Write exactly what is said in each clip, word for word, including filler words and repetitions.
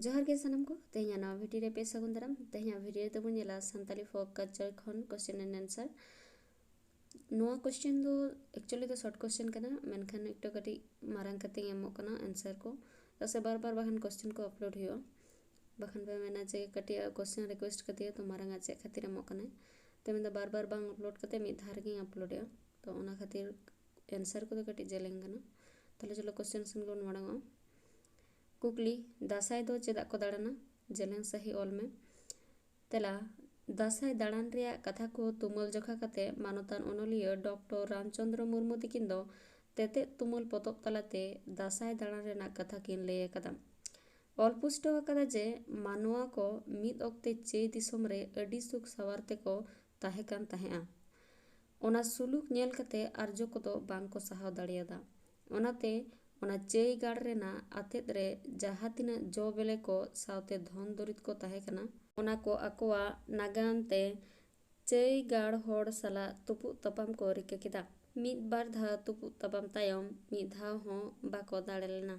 ᱡᱚᱦᱟᱨ ᱜᱮ ᱥᱟᱱᱟᱢ ᱠᱚ, ᱛᱮᱦᱮᱧᱟᱜ ᱱᱟᱣᱟ ᱵᱷᱤᱰᱤᱭᱳ ᱨᱮ ᱯᱮ ᱥᱟᱹᱜᱩᱱ ᱫᱟᱨᱟᱢ᱾ ᱛᱮᱦᱮᱧᱟᱜ ᱵᱷᱤᱰᱤᱭᱳ ᱨᱮᱫᱚ ᱵᱚᱱ ᱧᱮᱞᱟ ᱥᱟᱱᱛᱟᱞᱤ ᱯᱷᱳᱠ ᱠᱟᱞᱪᱟᱨ ᱠᱷᱚᱱ ᱠᱚᱥᱪᱮᱱ ᱮᱱᱰ ᱟᱱᱥᱟᱨ᱾ ᱱᱚᱣᱟ ᱠᱚᱥᱪᱮᱱ ᱫᱚ ᱮᱠᱪᱩᱭᱮᱞᱤ ᱫᱚ ᱥᱚᱨᱴ ᱠᱚᱥᱪᱮᱱ ᱠᱟᱱᱟ, ᱢᱮᱱᱠᱷᱟᱱ ᱮᱠᱴᱩ ᱠᱟᱹᱴᱤᱡ ᱢᱟᱨᱟᱝ ᱠᱟᱛᱮᱧ ᱮᱢᱚᱜ ᱠᱟᱱᱟ ᱟᱱᱥᱟᱨ ᱠᱚ᱾ ᱪᱮᱫᱟᱜ ᱥᱮ ᱵᱟᱨ ᱵᱟᱨ ᱵᱟᱠᱷᱟᱱ ᱠᱚᱥᱪᱮᱱ ᱠᱚ ᱟᱯᱞᱳᱰ ᱦᱩᱭᱩᱜᱼᱟ, ᱵᱟᱠᱷᱟᱱ ᱯᱮ ᱢᱮᱱᱟ ᱡᱮ ᱠᱟᱹᱴᱤᱡ ᱠᱚᱥᱪᱮᱱ ᱨᱤᱠᱩᱭᱮᱥᱴ ᱠᱟᱫᱮᱭᱟ, ᱛᱚ ᱢᱟᱨᱟᱝ ᱟᱜ ᱪᱮᱫ ᱠᱷᱟᱹᱛᱤᱨ ᱮᱢᱚᱜ ᱠᱟᱱᱟᱭ᱾ ᱛᱚ ᱢᱮᱱᱫᱟ ᱵᱟᱨ ᱵᱟᱨ ᱵᱟᱝ ᱟᱯᱞᱳᱰ ᱠᱟᱛᱮ ᱢᱤᱫ ᱫᱷᱟᱣ ᱨᱮᱜᱮᱧ ᱟᱯᱞᱳᱰᱮᱜᱼᱟ, ᱛᱚ ᱚᱱᱟ ᱠᱷᱟᱹᱛᱤᱨ ᱟᱱᱥᱟᱨ ᱠᱚᱫᱚ ᱠᱟᱹᱴᱤᱡ ᱡᱮᱞᱮᱧ ᱠᱟᱱᱟ᱾ ᱛᱟᱦᱞᱮ ᱪᱚᱞᱚ ᱠᱚᱥᱪᱮᱱ ᱥᱮᱱ ᱜᱮᱵᱚᱱ ᱢᱟᱲᱟᱝᱚᱜᱼᱟ᱾ ᱠᱩᱠᱞᱤ, ᱫᱟᱸᱥᱟᱭ ᱫᱚ ᱪᱮᱫᱟᱜ ᱠᱚ ᱫᱟᱬᱟᱱᱟ? ᱡᱮᱞᱮᱧ ᱥᱟᱹᱦᱤ ᱚᱞ ᱢᱮ᱾ ᱛᱮᱞᱟ, ᱫᱟᱸᱥᱟᱭ ᱫᱟᱬᱟᱱ ᱨᱮᱭᱟᱜ ᱠᱟᱛᱷᱟ ᱠᱚ ᱛᱩᱢᱟᱹᱞ ᱡᱚᱠᱷᱟ ᱠᱟᱛᱮ ᱢᱟᱱᱚᱛᱟᱱ ᱚᱱᱚᱞᱤᱭᱟᱹ ᱰᱚᱠᱴᱚᱨ ᱨᱟᱢᱪᱚᱸᱫᱽᱨᱚ ᱢᱩᱨᱢᱩ ᱛᱤᱠᱤᱱ ᱫᱚ ᱛᱮᱛᱮᱫ ᱛᱩᱢᱟᱹᱞ ᱯᱚᱛᱚᱵ ᱛᱟᱞᱟᱛᱮ ᱫᱟᱸᱥᱟᱭ ᱫᱟᱬᱟᱱ ᱨᱮᱱᱟᱜ ᱠᱟᱛᱷᱟ ᱠᱤᱱ ᱞᱟᱹᱭ ᱟᱠᱟᱫᱟ᱾ ᱚᱞ ᱯᱩᱥᱴᱟᱹᱣ ᱟᱠᱟᱫᱟ ᱡᱮ ᱢᱟᱱᱣᱟ ᱠᱚ ᱢᱤᱫ ᱚᱠᱛᱮ ᱪᱟᱹᱭ ᱫᱤᱥᱚᱢ ᱨᱮ ᱟᱹᱰᱤ ᱥᱩᱠ ᱥᱟᱶᱟᱨ ᱛᱮᱠᱚ ᱛᱟᱦᱮᱸ ᱠᱟᱱ ᱛᱟᱦᱮᱸᱫᱼᱟ᱾ ᱚᱱᱟ ᱥᱩᱞᱩᱠ ᱧᱮᱞ ᱠᱟᱛᱮ ᱟᱨᱡᱚ ᱠᱚᱫᱚ ᱵᱟᱝ ᱠᱚ ᱥᱟᱦᱟᱣ ᱫᱟᱲᱮᱭᱟᱫᱟ᱾ ᱚᱱᱟᱛᱮ ᱚᱱᱟ ᱪᱟᱹᱭ ᱜᱟᱲ ᱨᱮᱱᱟᱜ ᱟᱛᱮᱫ ᱨᱮ ᱡᱟᱦᱟᱸ ᱛᱤᱱᱟᱹᱜ ᱡᱚ ᱵᱮᱞᱮ ᱠᱚ ᱥᱟᱶᱛᱮ ᱫᱷᱚᱱ ᱫᱩᱨᱤᱵᱽ ᱠᱚ ᱛᱟᱦᱮᱸ ᱠᱟᱱᱟ, ᱚᱱᱟ ᱠᱚ ᱟᱠᱚᱣᱟᱜ ᱱᱟᱜᱟᱢ ᱛᱮ ᱪᱟᱹᱭ ᱜᱟᱲ ᱦᱚᱲ ᱥᱟᱞᱟᱜ ᱛᱩᱯᱩᱜ ᱛᱟᱯᱟᱢ ᱠᱚ ᱨᱤᱠᱟᱹ ᱠᱮᱫᱟ᱾ ᱢᱤᱫ ᱵᱟᱨ ᱫᱷᱟᱣ ᱛᱩᱯᱩᱜ ᱛᱟᱯᱟᱢ ᱛᱟᱭᱚᱢ ᱢᱤᱫ ᱫᱷᱟᱣ ᱦᱚᱸ ᱵᱟᱠᱚ ᱫᱟᱲᱮ ᱞᱮᱱᱟ᱾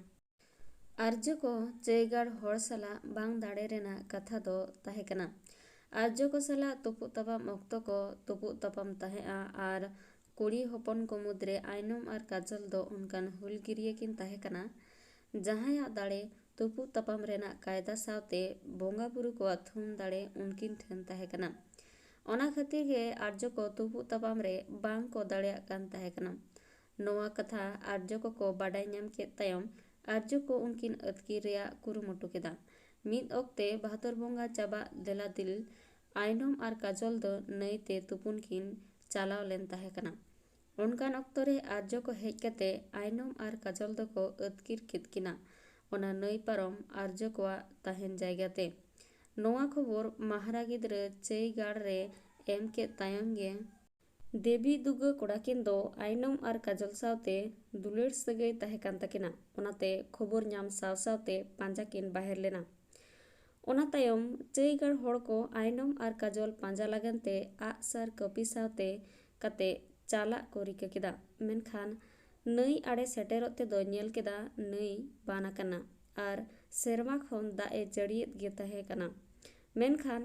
ᱟᱨᱡᱚ ᱠᱚ ᱪᱟᱹᱭ ᱜᱟᱲ ᱦᱚᱲ ᱥᱟᱞᱟᱜ ᱵᱟᱝ ᱫᱟᱲᱮ ᱨᱮᱱᱟᱜ ᱠᱟᱛᱷᱟ ᱫᱚ ᱛᱟᱦᱮᱸ ᱠᱟᱱᱟ᱾ ᱟᱨᱡᱚ ᱠᱚ ᱥᱟᱞᱟᱜ ᱛᱩᱯᱩᱜ ᱛᱟᱯᱟᱢ ᱚᱠᱛᱚ ᱠᱚ ᱛᱩᱯᱩᱜ ᱛᱟᱯᱟᱢ ᱛᱟᱦᱮᱸᱫᱼᱟ ᱟᱨ ᱠᱩᱲᱤ ᱦᱚᱯᱚᱱ ᱠᱚ ᱢᱩᱫᱽᱨᱮ ᱟᱭᱱᱚᱢ ᱟᱨ ᱠᱟᱡᱚᱞ ᱫᱚ ᱚᱱᱠᱟᱱ ᱦᱩᱞᱜᱤᱨᱤᱭᱟᱹ ᱠᱤᱱ ᱛᱟᱦᱮᱸ ᱠᱟᱱᱟ, ᱡᱟᱦᱟᱸᱭᱟᱜ ᱫᱟᱲᱮ ᱛᱩᱯᱩᱜ ᱛᱟᱯᱟᱢ ᱨᱮᱱᱟᱜ ᱠᱟᱭᱫᱟ ᱥᱟᱶᱛᱮ ᱵᱚᱸᱜᱟ ᱵᱩᱨᱩ ᱠᱚᱣᱟᱜ ᱛᱷᱩᱢ ᱫᱟᱲᱮ ᱩᱱᱠᱤᱱ ᱴᱷᱮᱱ ᱛᱟᱦᱮᱸ ᱠᱟᱱᱟ᱾ ᱚᱱᱟ ᱠᱷᱟᱹᱛᱤᱨ ᱜᱮ ᱟᱨᱡᱚ ᱠᱚ ᱛᱩᱯᱩᱜ ᱛᱟᱯᱟᱢ ᱨᱮ ᱵᱟᱝ ᱠᱚ ᱫᱟᱲᱮᱭᱟᱜ ᱠᱟᱱ ᱛᱟᱦᱮᱸ ᱠᱟᱱᱟ᱾ ᱱᱚᱣᱟ ᱠᱟᱛᱷᱟ ᱟᱨᱡᱚ ᱠᱚᱠᱚ ᱵᱟᱰᱟᱭ ᱧᱟᱢ ᱠᱮᱫ ᱛᱟᱭᱚᱢ ᱟᱨᱡᱚ ᱠᱚ ᱩᱱᱠᱤᱱ ᱟᱹᱛᱠᱤᱨ ᱨᱮᱭᱟᱜ ᱠᱩᱨᱩᱢᱩᱴᱩ ᱠᱮᱫᱟ᱾ ᱢᱤᱫ ᱚᱠᱛᱮ ᱵᱷᱟᱫᱚᱨ ᱵᱚᱸᱜᱟ ᱪᱟᱵᱟᱜ ᱫᱮᱞᱟᱫᱤᱞ ᱟᱭᱱᱚᱢ ᱟᱨ ᱠᱟᱡᱚᱞ ᱫᱚ ᱱᱟᱹᱭ ᱛᱮ ᱛᱩᱯᱩᱱ ᱠᱤᱱ ᱪᱟᱞᱟᱣ ᱞᱮᱱ ᱛᱟᱦᱮᱸ ᱠᱟᱱᱟ᱾ ᱚᱱᱠᱟᱱ ᱚᱠᱛᱚ ᱨᱮ ᱟᱨᱡᱚ ᱠᱚ ᱦᱮᱡ ᱠᱟᱛᱮ ᱟᱭᱱᱚᱢ ᱟᱨ ᱠᱟᱡᱚᱞ ᱫᱚᱠᱚ ᱟᱹᱛᱠᱤᱨ ᱠᱮᱫ ᱠᱤᱱᱟ᱾ ᱚᱱᱟ ᱱᱟᱹᱭ ᱯᱟᱨᱚᱢ ᱟᱨᱡᱚ ᱠᱚᱣᱟᱜ ᱛᱟᱦᱮᱱ ᱡᱟᱭᱜᱟ ᱛᱮ᱾ ᱱᱚᱣᱟ ᱠᱷᱚᱵᱚᱨ ᱢᱟᱦᱟᱨᱟ ᱜᱤᱫᱽᱨᱟᱹ ᱪᱟᱹᱭ ᱜᱟᱲ ᱨᱮ ᱮᱢ ᱠᱮᱫ ᱛᱟᱭᱚᱢ ᱜᱮ ᱫᱮᱵᱤ ᱫᱩᱜᱟᱹ ᱠᱚᱲᱟᱠᱤᱱ ᱫᱚ ᱟᱭᱱᱚᱢ ᱟᱨ ᱠᱟᱡᱚᱞ ᱥᱟᱶᱛᱮ ᱫᱩᱞᱟᱹᱲ ᱥᱟᱹᱜᱟᱹᱭ ᱛᱟᱦᱮᱸ ᱠᱟᱱ ᱛᱟᱹᱠᱤᱱᱟ᱾ ᱚᱱᱟᱛᱮ ᱠᱷᱚᱵᱚᱨ ᱧᱟᱢ ᱥᱟᱶ ᱥᱟᱶᱛᱮ ᱯᱟᱸᱡᱟ ᱠᱤᱱ ᱵᱟᱦᱮᱨ ᱞᱮᱱᱟ᱾ ᱚᱱᱟ ᱛᱟᱭᱚᱢ ᱪᱟᱹᱭᱜᱟᱲ ᱦᱚᱲ ᱠᱚ ᱟᱭᱱᱚᱢ ᱟᱨ ᱠᱟᱡᱚᱞ ᱯᱟᱸᱡᱟ ᱞᱟᱹᱜᱤᱫ ᱛᱮ ᱟᱜᱼᱥᱟᱨ ᱠᱟᱹᱯᱤ ᱥᱟᱶᱛᱮ ᱠᱟᱛᱮ ᱪᱟᱞᱟᱜ ᱠᱚ ᱨᱤᱠᱟᱹ ᱠᱮᱫᱟ᱾ ᱢᱮᱱᱠᱷᱟᱱ ᱱᱟᱹᱭ ᱟᱲᱮ ᱥᱮᱴᱮᱨᱚᱜ ᱛᱮᱫᱚ ᱧᱮᱞ ᱠᱮᱫᱟ ᱱᱟᱹᱭ ᱵᱟᱱ ᱟᱠᱟᱱᱟ ᱟᱨ ᱥᱮᱨᱢᱟ ᱠᱷᱚᱱ ᱫᱟᱜ ᱮ ᱡᱟᱹᱲᱤᱭᱮᱫ ᱜᱮ ᱛᱟᱦᱮᱸ ᱠᱟᱱᱟ᱾ ᱢᱮᱱᱠᱷᱟᱱ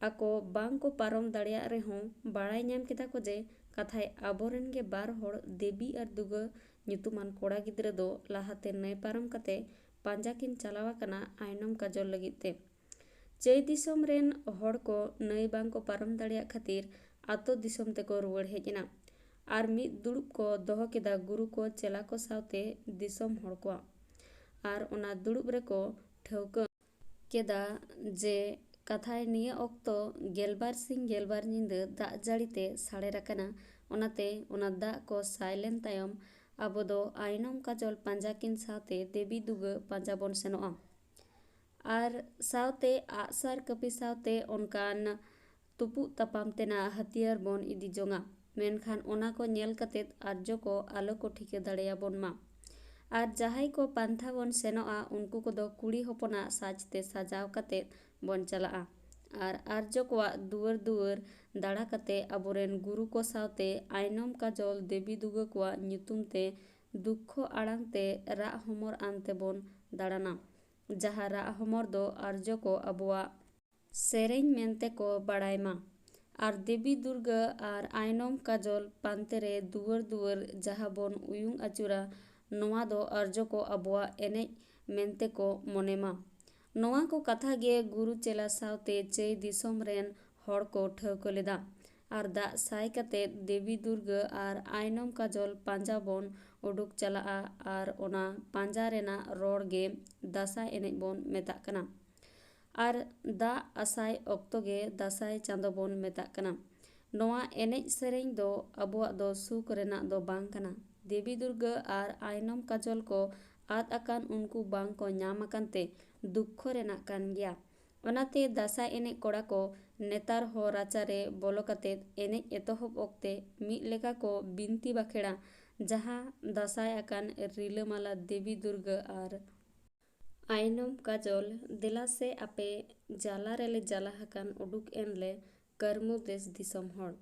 ᱟᱠᱚ ᱵᱟᱝ ᱠᱚ ᱯᱟᱨᱚᱢ ᱫᱟᱲᱮᱭᱟᱜ ᱨᱮᱦᱚᱸ, ᱵᱟᱲᱟᱭ ᱧᱟᱢ ᱠᱮᱫᱟ ᱠᱚ ᱡᱮ ᱠᱟᱛᱷᱟᱭ ᱟᱵᱚᱨᱮᱱ ᱜᱮ ᱵᱟᱨ ᱦᱚᱲ ᱫᱮᱵᱤ ᱟᱨ ᱫᱩᱜᱟᱹ ᱧᱩᱛᱩᱢᱟᱱ ᱠᱚᱲᱟ ᱜᱤᱫᱽᱨᱟᱹ ᱫᱚ ᱞᱟᱦᱟᱛᱮ ᱱᱟᱹᱭ ᱯᱟᱨᱚᱢ ᱠᱟᱛᱮ ᱯᱟᱸᱡᱟ ᱠᱤᱱ ᱪᱟᱞᱟᱣ ᱟᱠᱟᱱᱟ ᱟᱭᱱᱚᱢ ᱠᱟᱡᱚᱞ ᱞᱟᱹᱜᱤᱫ ᱛᱮ᱾ ᱪᱟᱹᱭ ᱫᱤᱥᱚᱢ ᱨᱮᱱ ᱦᱚᱲ ᱠᱚ ᱱᱟᱹᱭ ᱵᱟᱝ ᱠᱚ ᱯᱟᱨᱚᱢ ᱫᱟᱲᱮᱭᱟᱜ ᱠᱷᱟᱹᱛᱤᱨ ᱟᱛᱳ ᱫᱤᱥᱚᱢ ᱛᱮᱠᱚ ᱨᱩᱣᱟᱹᱲ ᱦᱮᱡ ᱮᱱᱟ᱾ ᱟᱨ ᱢᱤᱫ ᱫᱩᱲᱩᱵ ᱠᱚ ᱫᱚᱦᱚ ᱠᱮᱫᱟ ᱜᱩᱨᱩ ᱠᱚ, ᱪᱮᱞᱟ ᱠᱚ ᱥᱟᱶᱛᱮ ᱫᱤᱥᱚᱢ ᱦᱚᱲ ᱠᱚᱣᱟᱜ᱾ ᱟᱨ ᱚᱱᱟ ᱫᱩᱲᱩᱵ ᱨᱮᱠᱚ ᱴᱷᱟᱹᱣᱠᱟᱹ ᱠᱮᱫᱟ ᱡᱮ ᱠᱟᱛᱷᱟᱭ ᱱᱤᱭᱟᱹ ᱚᱠᱛᱚ ᱜᱮᱞᱵᱟᱨ ᱥᱤᱧ ᱜᱮᱞᱵᱟᱨ ᱧᱤᱫᱟᱹ ᱫᱟᱜ ᱡᱟᱹᱲᱤ ᱛᱮ ᱥᱟᱲᱮᱨ ᱟᱠᱟᱱᱟ᱾ ᱚᱱᱟᱛᱮ ᱚᱱᱟ ᱫᱟᱜ ᱠᱚ ᱥᱟᱭ ᱞᱮᱱ ᱛᱟᱭᱚᱢ ᱟᱵᱚ ᱫᱚ ᱟᱭᱱᱚᱢ ᱠᱟᱡᱚᱞ ᱯᱟᱸᱡᱟ ᱠᱤᱱ ᱥᱟᱶᱛᱮ ᱫᱮᱵᱤ ᱫᱩᱜᱟᱹ ᱯᱟᱸᱡᱟ ᱵᱚᱱ ᱥᱮᱱᱚᱜᱼᱟ᱾ ᱟᱨ ᱥᱟᱶᱛᱮ ᱟᱜᱼᱥᱟᱨ ᱠᱟᱹᱯᱤ ᱥᱟᱶᱛᱮ ᱚᱱᱠᱟᱱ ᱛᱩᱯᱩᱜ ᱛᱟᱯᱟᱢ ᱛᱮᱱᱟᱜ ᱦᱟᱹᱛᱤᱭᱟᱹᱨ ᱵᱚᱱ ᱤᱫᱤ ᱡᱚᱝᱟ᱾ ᱢᱮᱱᱠᱷᱟᱱ ᱚᱱᱟ ᱠᱚ ᱧᱮᱞ ᱠᱟᱛᱮ ᱟᱨᱡᱚ ᱠᱚ ᱟᱞᱚ ᱠᱚ ᱴᱷᱤᱠᱟᱹ ᱫᱟᱲᱮᱭᱟᱵᱚᱱ ᱢᱟ᱾ ᱟᱨ ᱡᱟᱦᱟᱸᱭ ᱠᱚ ᱯᱟᱱᱛᱷᱟ ᱵᱚᱱ ᱥᱮᱱᱚᱜᱼᱟ, ᱩᱱᱠᱩ ᱠᱚᱫᱚ ᱠᱩᱲᱤ ᱦᱚᱯᱚᱱᱟᱜ ᱥᱟᱡᱽ ᱛᱮ ᱥᱟᱡᱟᱣ ᱠᱟᱛᱮ ᱵᱚᱱ ᱪᱟᱞᱟᱜᱼᱟ᱾ ᱟᱨ ᱟᱨᱡᱚ ᱠᱚᱣᱟᱜ ᱫᱩᱣᱟᱹᱨ ᱫᱩᱣᱟᱹᱨ ᱫᱟᱬᱟ ᱠᱟᱛᱮ ᱟᱵᱚᱨᱮᱱ ᱜᱩᱨᱩ ᱠᱚ ᱥᱟᱶᱛᱮ ᱟᱭᱱᱚᱢ ᱠᱟᱡᱚᱞ ᱫᱮᱵᱤ ᱫᱩᱜᱟᱹ ᱠᱚᱣᱟᱜ ᱧᱩᱛᱩᱢ ᱛᱮ ᱫᱩᱠᱠᱷᱚ ᱟᱲᱟᱝ ᱛᱮ ᱨᱟᱜ ᱦᱚᱢᱚᱨ ᱟᱱ ᱛᱮᱵᱚᱱ ᱫᱟᱬᱟᱱᱟ᱾ ᱡᱟᱦᱟᱸ ᱨᱟᱜ ᱦᱚᱢᱚᱨ ᱫᱚ ᱟᱨᱡᱚ ᱠᱚ ᱟᱵᱚᱣᱟᱜ ᱥᱮᱨᱮᱧ ᱢᱮᱱᱛᱮ ᱠᱚ ᱵᱟᱲᱟᱭ ᱢᱟ᱾ ᱟᱨ ᱫᱮᱵᱤ ᱫᱩᱨᱜᱟᱹ ᱟᱨ ᱟᱭᱱᱚᱢ ᱠᱟᱡᱚᱞ ᱯᱟᱱᱛᱮ ᱨᱮ ᱫᱩᱣᱟᱹᱨ ᱫᱩᱣᱟᱹᱨ ᱡᱟᱦᱟᱸ ᱵᱚᱱ ᱩᱭᱩᱝ ᱟᱹᱪᱩᱨᱟ, ᱱᱚᱣᱟ ᱫᱚ ᱟᱨᱡᱚ ᱠᱚ ᱟᱵᱚᱣᱟᱜ ᱮᱱᱮᱡ ᱢᱮᱱᱛᱮ ᱠᱚ ᱢᱚᱱᱮ ᱢᱟ᱾ ᱱᱚᱣᱟ ᱠᱚ ᱠᱟᱛᱷᱟ ᱜᱮ ᱜᱩᱨᱩ ᱪᱮᱞᱟ ᱥᱟᱶᱛᱮ ᱪᱟᱹᱭ ᱫᱤᱥᱚᱢ ᱨᱮᱱ ᱦᱚᱲ ᱠᱚ ᱴᱷᱟᱹᱣᱠᱟᱹ ᱞᱮᱫᱟ᱾ ᱟᱨ ᱫᱟᱜ ᱥᱟᱭ ᱠᱟᱛᱮ ᱫᱮᱵᱤ ᱫᱩᱨᱜᱟᱹ ᱟᱨ ᱟᱭᱱᱚᱢ ᱠᱟᱡᱚᱞ ᱯᱟᱸᱡᱟ ᱵᱚᱱ ᱩᱰᱩᱠ ᱪᱟᱞᱟᱜᱼᱟ᱾ ᱟᱨ ᱚᱱᱟ ᱯᱟᱸᱡᱟ ᱨᱮᱱᱟᱜ ᱨᱚᱲ ᱜᱮ ᱫᱟᱸᱥᱟᱭ ᱮᱱᱮᱡ ᱵᱚᱱ ᱢᱮᱛᱟᱜ ᱠᱟᱱᱟ᱾ ᱟᱨ ᱫᱟᱜ ᱟᱥᱟᱭ ᱚᱠᱛᱚ ᱜᱮ ᱫᱟᱸᱥᱟᱭ ᱪᱟᱸᱫᱚ ᱵᱚᱱ ᱢᱮᱛᱟᱜ ᱠᱟᱱᱟ᱾ ᱱᱚᱣᱟ ᱮᱱᱮᱡ ᱥᱮᱨᱮᱧ ᱫᱚ ᱟᱵᱚᱣᱟᱜ ᱫᱚ ᱥᱩᱠ ᱨᱮᱱᱟᱜ ᱫᱚ ᱵᱟᱝ ᱠᱟᱱᱟ᱾ ᱫᱮᱵᱤ ᱫᱩᱨᱜᱟᱹ ᱟᱨ ᱟᱭᱱᱚᱢ ᱠᱟᱡᱚᱞ ᱠᱚ ᱟᱫ ᱟᱠᱟᱱ, ᱩᱱᱠᱩ ᱵᱟᱝ ᱠᱚ ᱧᱟᱢ ᱟᱠᱟᱱ ᱛᱮ ᱫᱩᱠᱠᱷᱚ ᱨᱮᱱᱟᱜ ᱠᱟᱱ ᱜᱮᱭᱟ᱾ ᱚᱱᱟᱛᱮ ᱫᱟᱸᱥᱟᱭ ᱮᱱᱮᱡ ᱠᱚᱲᱟ ᱠᱚ ᱱᱮᱛᱟᱨ ᱦᱚᱸ ᱨᱟᱪᱟ ᱨᱮ ᱵᱚᱞᱚ ᱠᱟᱛᱮ ᱮᱱᱮᱡ ᱮᱛᱚᱦᱚᱵ ᱚᱠᱛᱮ ᱢᱤᱫ ᱞᱮᱠᱟ ᱠᱚ ᱵᱤᱱᱛᱤ ᱵᱟᱠᱷᱮᱲᱟ, ᱡᱟᱦᱟᱸ ᱫᱟᱸᱥᱟᱭ ᱟᱠᱟᱱ ᱨᱤᱞᱟᱹᱢᱟᱞᱟ ᱫᱮᱵᱤ ᱫᱩᱨᱜᱟᱹ ᱟᱨ ᱟᱭᱱᱚᱢ ᱠᱟᱡᱚᱞ, ᱫᱮᱞᱟ ᱥᱮ ᱟᱯᱮ ᱡᱟᱞᱟ ᱨᱮᱞᱮ ᱡᱟᱞᱟ ᱟᱠᱟᱱ, ᱩᱰᱩᱠ ᱮᱱ ᱞᱮ ᱠᱟᱹᱨᱢᱩ ᱫᱮᱥ ᱫᱤᱥᱚᱢ ᱦᱚᱲ᱾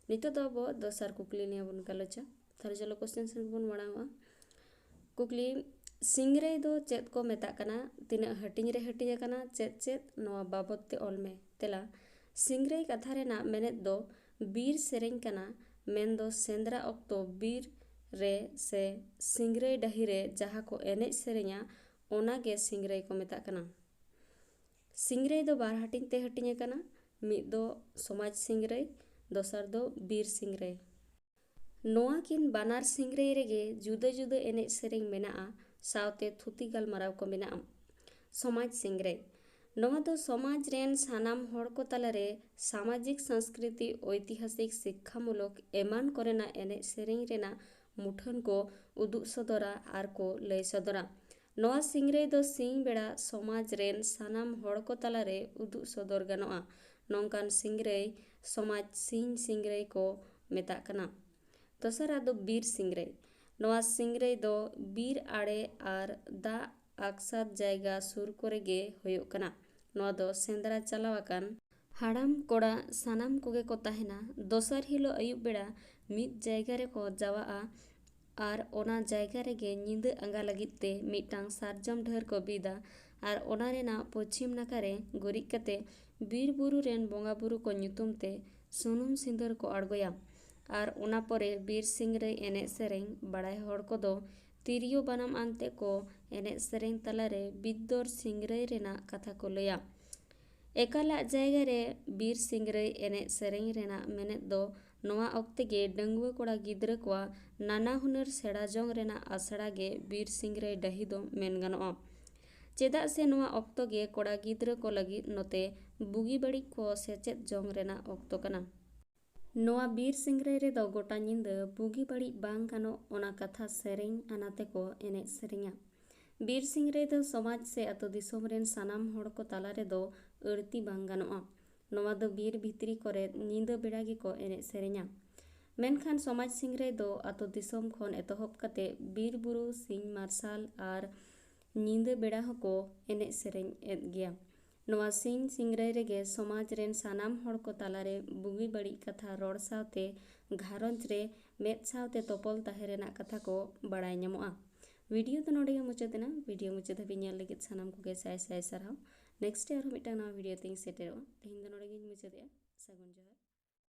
ᱱᱤᱛᱚᱜ ᱫᱚ ᱟᱵᱚ ᱫᱚᱥᱟᱨ ᱠᱩᱠᱞᱤ ᱱᱤᱭᱮ ᱵᱚᱱ ᱜᱟᱞᱚᱪᱟ᱾ ᱛᱟᱦᱞᱮ ᱪᱚᱞᱚ question ᱥᱮᱫ ᱵᱚᱱ ᱢᱟᱲᱟᱝᱚᱜᱼᱟ᱾ ᱠᱩᱠᱞᱤ, ᱥᱤᱝᱨᱟᱹᱭ ᱫᱚ ᱪᱮᱫ ᱠᱚ ᱢᱮᱛᱟᱜ ᱠᱟᱱᱟ? ᱛᱤᱱᱟᱹᱜ ᱦᱟᱹᱴᱤᱧ ᱨᱮ ᱦᱟᱹᱴᱤᱧ ᱟᱠᱟᱱᱟ? ᱪᱮᱫ ᱪᱮᱫ? ᱱᱚᱣᱟ ᱵᱟᱵᱚᱫ ᱛᱮ ᱚᱞ ᱢᱮ᱾ ᱛᱮᱞᱟ: ᱥᱤᱝᱨᱟᱹᱭ ᱠᱟᱛᱷᱟ ᱨᱮᱱᱟᱜ ᱢᱮᱱᱮᱫ ᱫᱚ ᱵᱤᱨ ᱥᱮᱨᱮᱧ ᱠᱟᱱᱟ, ᱢᱮᱱᱫᱚ ᱥᱮᱸᱫᱽᱨᱟ ᱚᱠᱛᱚ ᱵᱤᱨ ᱨᱮ ᱥᱮ ᱥᱤᱝᱨᱟᱹᱭ ᱰᱟᱹᱦᱤ ᱨᱮ ᱡᱟᱦᱟᱸ ᱠᱚ ᱮᱱᱮᱡ ᱥᱮᱨᱮᱧᱟ, ᱚᱱᱟ ᱜᱮ ᱥᱤᱝᱨᱟᱹᱭ ᱠᱚ ᱢᱮᱛᱟᱜ ᱠᱟᱱᱟ᱾ ᱥᱤᱝᱨᱟᱹᱭ ᱫᱚ ᱵᱟᱨ ᱦᱟᱹᱴᱤᱧ ᱛᱮ ᱦᱟᱹᱴᱤᱧ ᱟᱠᱟᱱᱟ, ᱢᱤᱫ ᱫᱚ ᱥᱚᱢᱟᱡᱽ ᱥᱤᱝᱨᱟᱹᱭ, ᱫᱚᱥᱟᱨ ᱫᱚ ᱵᱤᱨ ᱥᱤᱝᱨᱟᱹᱭ᱾ ᱱᱚᱣᱟ ᱠᱤᱱ ᱵᱟᱱᱟᱨ ᱥᱤᱝᱨᱟᱹᱭ ᱨᱮᱜᱮ ᱡᱩᱫᱟᱹ ᱡᱩᱫᱟᱹ ᱮᱱᱮᱡ ᱥᱮᱨᱮᱧ ᱢᱮᱱᱟᱜᱼᱟ, ᱥᱟᱶᱛᱮ ᱛᱷᱩᱛᱤ ᱜᱟᱞᱢᱟᱨᱟᱣ ᱠᱚ ᱢᱮᱱᱟᱜᱼᱟ᱾ ᱥᱚᱢᱟᱡᱽ ᱥᱤᱝᱨᱟᱹᱭ: ᱱᱚᱣᱟ ᱫᱚ ᱥᱚᱢᱟᱡᱽ ᱨᱮᱱ ᱥᱟᱱᱟᱢ ᱦᱚᱲ ᱠᱚ ᱛᱟᱞᱟᱨᱮ ᱥᱟᱢᱟᱡᱤᱠ, ᱥᱟᱝᱥᱠᱨᱤᱛᱤᱠ, ᱳᱭᱛᱤᱦᱟᱥᱤᱠ, ᱥᱤᱠᱠᱷᱟᱢᱩᱞᱚᱠ ᱮᱢᱟᱱ ᱠᱚᱨᱮᱱᱟᱜ ᱮᱱᱮᱡ ᱥᱮᱨᱮᱧ ᱨᱮᱱᱟᱜ ᱢᱩᱴᱷᱟᱹᱱ ᱠᱚ ᱩᱫᱩᱜ ᱥᱚᱫᱚᱨᱟ ᱟᱨ ᱠᱚ ᱞᱟᱹᱭ ᱥᱚᱫᱚᱨᱟ᱾ ᱱᱚᱣᱟ ᱥᱤᱝᱨᱟᱹᱭ ᱫᱚ ᱥᱤᱧ ᱵᱮᱲᱟ ᱥᱚᱢᱟᱡᱽ ᱨᱮᱱ ᱥᱟᱱᱟᱢ ᱦᱚᱲ ᱠᱚ ᱛᱟᱞᱟᱨᱮ ᱩᱫᱩᱜ ᱥᱚᱫᱚᱨ ᱜᱟᱱᱚᱜᱼᱟ᱾ ᱱᱚᱝᱠᱟᱱ ᱥᱤᱝᱨᱟᱹᱭ ᱥᱚᱢᱟᱡᱽ ᱥᱤᱧ ᱥᱤᱝᱨᱟᱹᱭ ᱠᱚ ᱢᱮᱛᱟᱜ ᱠᱟᱱᱟ᱾ ᱫᱚᱥᱟᱨᱟᱜ ᱫᱚ ᱵᱤᱨ ᱥᱤᱝᱨᱟᱹᱭ᱾ ᱱᱚᱣᱟ ᱥᱤᱝᱨᱟᱹᱭ ᱫᱚ ᱵᱤᱨ ᱟᱲᱮ ᱟᱨ ᱫᱟᱜ ᱟᱠᱥᱟᱛ ᱡᱟᱭᱜᱟ ᱥᱩᱨ ᱠᱚᱨᱮ ᱜᱮ ᱦᱩᱭᱩᱜ ᱠᱟᱱᱟ᱾ ᱱᱚᱣᱟ ᱫᱚ ᱥᱮᱸᱫᱽᱨᱟ ᱪᱟᱞᱟᱣ ᱟᱠᱟᱱ ᱦᱟᱲᱟᱢ ᱠᱚᱲᱟ ᱥᱟᱱᱟᱢ ᱠᱚᱜᱮ ᱠᱚ ᱛᱟᱦᱮᱱᱟ᱾ ᱫᱚᱥᱟᱨ ᱦᱤᱞᱳᱜ ᱟᱹᱭᱩᱵ ᱵᱮᱲᱟ ᱢᱤᱫ ᱡᱟᱭᱜᱟ ᱨᱮᱠᱚ ᱡᱟᱣᱟᱜᱼᱟ ᱟᱨ ᱚᱱᱟ ᱡᱟᱭᱜᱟ ᱨᱮᱜᱮ ᱧᱤᱫᱟᱹ ᱟᱸᱜᱟ ᱞᱟᱹᱜᱤᱫ ᱛᱮ ᱢᱤᱫᱴᱟᱝ ᱥᱟᱨᱡᱚᱢ ᱰᱷᱟᱹᱨ ᱠᱚ ᱵᱤᱫᱟ ᱟᱨ ᱚᱱᱟ ᱨᱮᱱᱟᱜ ᱯᱚᱪᱷᱤᱢ ᱱᱟᱠᱷᱟ ᱨᱮ ᱜᱩᱨᱤᱡ ᱠᱟᱛᱮ ᱵᱤᱨ ᱵᱩᱨᱩ ᱨᱮᱱ ᱵᱚᱸᱜᱟ ᱵᱩᱨᱩ ᱠᱚ ᱧᱩᱛᱩᱢ ᱛᱮ ᱥᱩᱱᱩᱢ ᱥᱤᱸᱫᱩᱨ ᱠᱚ ᱟᱬᱜᱚᱭᱟ᱾ ᱟᱨ ᱚᱱᱟ ᱯᱚᱨᱮ ᱵᱤᱨ ᱥᱤᱝᱨᱟᱹᱭ ᱮᱱᱮᱡ ᱥᱮᱨᱮᱧ ᱵᱟᱲᱟᱭ ᱦᱚᱲ ᱠᱚᱫᱚ ᱛᱤᱨᱭᱳ ᱵᱟᱱᱟᱢ ᱟᱱᱛᱮ ᱠᱚ ᱮᱱᱮᱡ ᱥᱮᱨᱮᱧ ᱛᱟᱞᱟᱨᱮ ᱵᱤᱫᱽᱫᱚᱨ ᱥᱤᱝᱨᱟᱹᱭ ᱨᱮᱱᱟᱜ ᱠᱟᱛᱷᱟ ᱠᱚ ᱞᱟᱹᱭᱟ᱾ ᱮᱠᱟᱞᱟᱜ ᱡᱟᱭᱜᱟ ᱨᱮ ᱵᱤᱨ ᱥᱤᱝᱨᱟᱹᱭ ᱮᱱᱮᱡ ᱥᱮᱨᱮᱧ ᱨᱮᱱᱟᱜ ᱢᱮᱱᱮᱫ ᱫᱚ ᱱᱚᱣᱟ ᱚᱠᱛᱮ ᱜᱮ ᱰᱟᱺᱜᱩᱣᱟᱹ ᱠᱚᱲᱟ ᱜᱤᱫᱽᱨᱟᱹ ᱠᱚᱣᱟᱜ ᱱᱟᱱᱟ ᱦᱩᱱᱟᱹᱨ ᱥᱮᱬᱟ ᱡᱚᱝ ᱨᱮᱱᱟᱜ ᱟᱥᱲᱟ ᱜᱮ ᱵᱤᱨ ᱥᱤᱝᱨᱟᱹᱭ ᱰᱟᱹᱦᱤ ᱫᱚ ᱢᱮᱱ ᱜᱟᱱᱚᱜᱼᱟ᱾ ᱪᱮᱫᱟᱜ ᱥᱮ ᱱᱚᱣᱟ ᱚᱠᱛᱚ ᱜᱮ ᱠᱚᱲᱟ ᱜᱤᱫᱽᱨᱟᱹ ᱠᱚ ᱞᱟᱹᱜᱤᱫ ᱱᱚᱛᱮ ᱵᱩᱜᱤ ᱵᱟᱹᱲᱤᱡ ᱠᱚ ᱥᱮᱪᱮᱫ ᱡᱚᱝ ᱨᱮᱱᱟᱜ ᱚᱠᱛᱚ ᱠᱟᱱᱟ᱾ ᱱᱚᱣᱟ ᱵᱤᱨ ᱥᱤᱝᱨᱟᱹᱭ ᱨᱮᱫᱚ ᱜᱚᱴᱟ ᱧᱤᱫᱟᱹ ᱵᱩᱜᱤ ᱵᱟᱹᱲᱤᱡ ᱵᱟᱝ ᱜᱟᱱᱚᱜ ᱚᱱᱟ ᱠᱟᱛᱷᱟ ᱥᱮᱨᱮᱧ ᱟᱱᱟ ᱛᱮᱠᱚ ᱮᱱᱮᱡ ᱥᱮᱨᱮᱧᱟ᱾ ᱵᱤᱨ ᱥᱤᱝᱨᱟᱹᱭ ᱫᱚ ᱥᱚᱢᱟᱡᱽ ᱥᱮ ᱟᱹᱛᱩ ᱫᱤᱥᱚᱢ ᱨᱮᱱ ᱥᱟᱱᱟᱢ ᱦᱚᱲ ᱠᱚ ᱛᱟᱞᱟ ᱨᱮᱫᱚ ᱟᱹᱲᱛᱤ ᱵᱟᱝ ᱜᱟᱱᱚᱜᱼᱟ᱾ ᱱᱚᱣᱟ ᱫᱚ ᱵᱤᱨ ᱵᱷᱤᱛᱨᱤ ᱠᱚᱨᱮ ᱧᱤᱫᱟᱹ ᱵᱮᱲᱟ ᱜᱮᱠᱚ ᱮᱱᱮᱡ ᱥᱮᱨᱮᱧᱟ᱾ ᱢᱮᱱᱠᱷᱟᱱ ᱥᱚᱢᱟᱡᱽ ᱥᱤᱝᱨᱟᱹᱭ ᱫᱚ ᱟᱹᱛᱩ ᱫᱤᱥᱚᱢ ᱠᱷᱚᱱ ᱮᱛᱚᱦᱚᱵ ᱠᱟᱛᱮ ᱵᱤᱨ ᱵᱩᱨᱩ, ᱥᱤᱧ ᱢᱟᱨᱥᱟᱞ ᱟᱨ ᱧᱤᱫᱟᱹ ᱵᱮᱲᱟ ᱦᱚᱸᱠᱚ ᱮᱱᱮᱡ ᱥᱮᱨᱮᱧ ᱮᱫ ᱜᱮᱭᱟ᱾ ᱱᱚᱣᱟ ᱥᱤᱧ ᱥᱤᱝᱨᱟᱹᱭ ᱨᱮᱜᱮ ᱥᱚᱢᱟᱡᱽ ᱨᱮᱱ ᱥᱟᱱᱟᱢ ᱦᱚᱲ ᱠᱚ ᱛᱟᱞᱟᱨᱮ ᱵᱩᱜᱤ ᱵᱟᱹᱲᱤᱡ ᱠᱟᱛᱷᱟ ᱨᱚᱲ ᱥᱟᱶᱛᱮ ᱜᱷᱟᱨᱚᱸᱡᱽ ᱨᱮ ᱢᱮᱫ ᱥᱟᱶᱛᱮ ᱛᱚᱯᱚᱞ ᱛᱟᱦᱮᱸ ᱨᱮᱱᱟᱜ ᱠᱟᱛᱷᱟ ᱠᱚ ᱵᱟᱲᱟᱭ ᱧᱟᱢᱚᱜᱼᱟ᱾ ᱵᱷᱤᱰᱤᱭᱳ ᱫᱚ ᱱᱚᱰᱮ ᱜᱮ ᱢᱩᱪᱟᱹᱫ ᱮᱱᱟ᱾ ᱵᱷᱤᱰᱤᱭᱳ ᱢᱩᱪᱟᱹᱫ ᱫᱷᱟᱹᱵᱤᱡ ᱧᱮᱞ ᱞᱟᱹᱜᱤᱫ ᱥᱟᱱᱟᱢ ᱠᱚᱜᱮ ᱥᱟᱭ ᱥᱟᱭ ᱥᱟᱨᱦᱟᱣ᱾ ᱱᱮᱠᱥᱴ ᱨᱮ ᱟᱨᱦᱚᱸ ᱢᱤᱫᱴᱟᱝ ᱱᱟᱣᱟ ᱵᱷᱤᱰᱤᱭᱳ ᱛᱮᱧ ᱥᱮᱴᱮᱨᱚᱜᱼᱟ᱾ ᱛᱮᱦᱮᱧ ᱫᱚ ᱱᱚᱰᱮ ᱜᱤᱧ ᱢᱩᱪᱟᱹᱫᱮᱜᱼᱟ᱾ ᱥᱟᱹᱜᱩᱱ ᱡᱚᱦᱟᱨ᱾